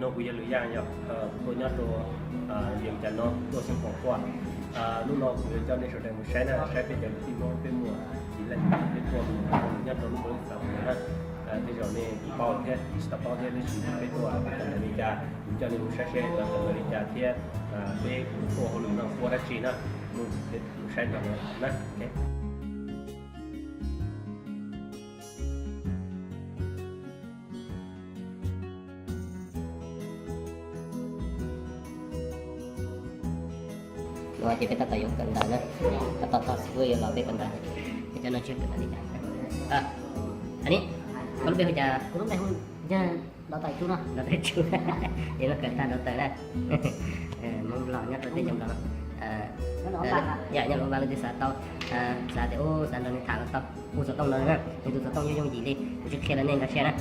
No kuv yog Lwm Yaj yog, kuv tuaj nyob rau Vias Cas no tuaj xeev Phoos Khuam. Hnub no kuv yuav coj nej sawv daws mus saib na, saib peb cov kwv tij Hmoob peb muaj ib leej peb tuaj mus nyob rau lub npau xav no na. Tej zaum nej kuj paub thiab, tsis tau paub thiab, tab sis peb tuaj peb tau ntawm li cas, kuv coj nej mus saib seb tau ntawm li cas thiab peb tuaj hauj lwm no ua dab tsi na. Mus saib ntawm no na. No ces peb tab tom yuav kawm ntawv na, tab tom txog xwb yuav los peb kawm ntawv. Peb cov no tsis kawm ntawv li cas. Anis, koj lub npe hu cas? Kuv lub npe hu Yawg Dov Tawm Tsu no. Dov Tawm Tsu. Es no kawm tag Dov Tawm na. Hmoob Nplog nyob rau teb chaws Nplog no. Yam nyob Luam Npas no ces xav tau, xav tias ub xav nrog nws tham los tau. Hu xov tooj no na, nws tus xov tooj yooj yooj yim li, kuv tsis qhia rau nej nkag siab na.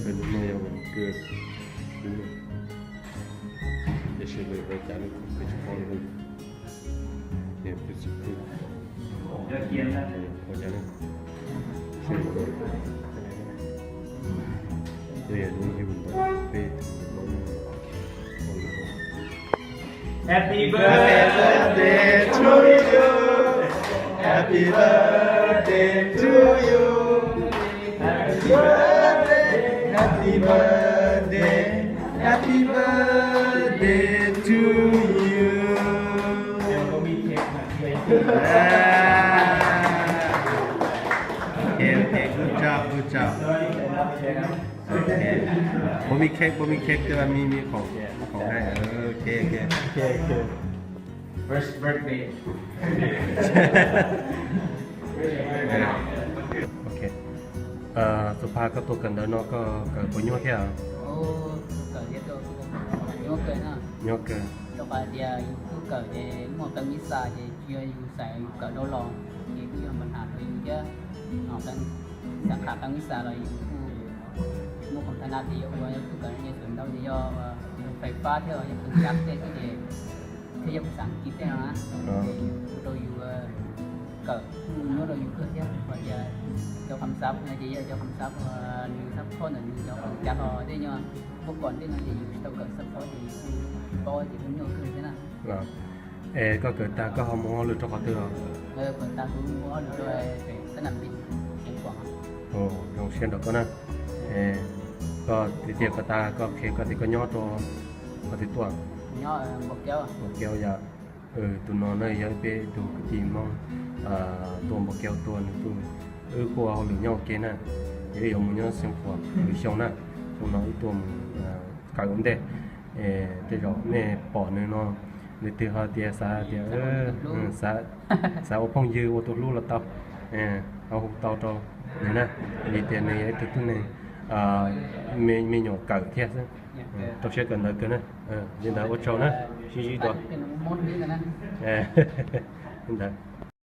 Hnub no yog ua kawg, tab sis lawv ua cas lawv kuj tsis paub li. Ces peb tsis pub ua cas na. Ces yog lub yug ntawd peb tus mus lov. Happy birthday to you. Happy birthday to you. Happy birthday, happy birthday, happy birthday to you. Ok, ok, good job, good job. Ok. Bos mib kheb, bos mib kheb, twb mib mib khoom, khoom hais. Ok, ok. Ok, ok. First birthday. Ok. Xub Phaj, koj tuaj kawm ntawv no koj kawm puas nyuaj thiab? Nyuaj kawg. Rau qhov tias yus tuaj kawm ces muaj qee vib xa ces tsis yog yus xav yus kawm rau los, ces kuj yog npa nham rau yus thiab. Xav qham qee vib xa los yus kuj muaj khoom thaj na ces yog ua yog tuaj kawm ces xav ntau ces yog fais fab thiab yog kawm ncav tej xwb ces thiab yog xav kis tej no na, ces ua rau yus kawm kuj nyuaj rau yus kawg thiab. Hos tias cov kham xav no ces yog cov kham xav nws xab khob ntawm nws cov khoom cas los tej nyuag pub kom tej no ces yus tsis tau kawm xab khob ces yus kuj tsis paub ces kuj nyuaj kawg thiab na. Es koj kawm tag koj ho mus hauj lwm rau qhov twg los? Kawm tag kuv mus hauj lwm rau pem Teb Nam Npis, Xeev Khuam. Zoo siab nrog koj na. Koj tiag tiag kawm tag koj qhia koj tias koj nyob rau qhov twg tuaj? Npau Kev yom. Tus no na yog peb ib tug kwv tij Hmoob tuaj Npau Kev tuaj, nws tuaj, wb kuj ua hauj lwm nyob ua ke na, ces wb yuav mus nyob Xeev Khuam lwm xyoo na. Xyoo no wb tuaj mus kawm ua ntej. Tej zaum nej pom nws no, nws twg ho tias xav tias xav ua phooj ywg ua tus hlub los tau, ho hu tau rau nws na, vim tias nws yog ib tug tib neeg me nyuam kawm thiab xwb, rau siab kawm ntawv kawg na. Li ntawd ua tsaug na, sib ntsib dua. Li ntawd.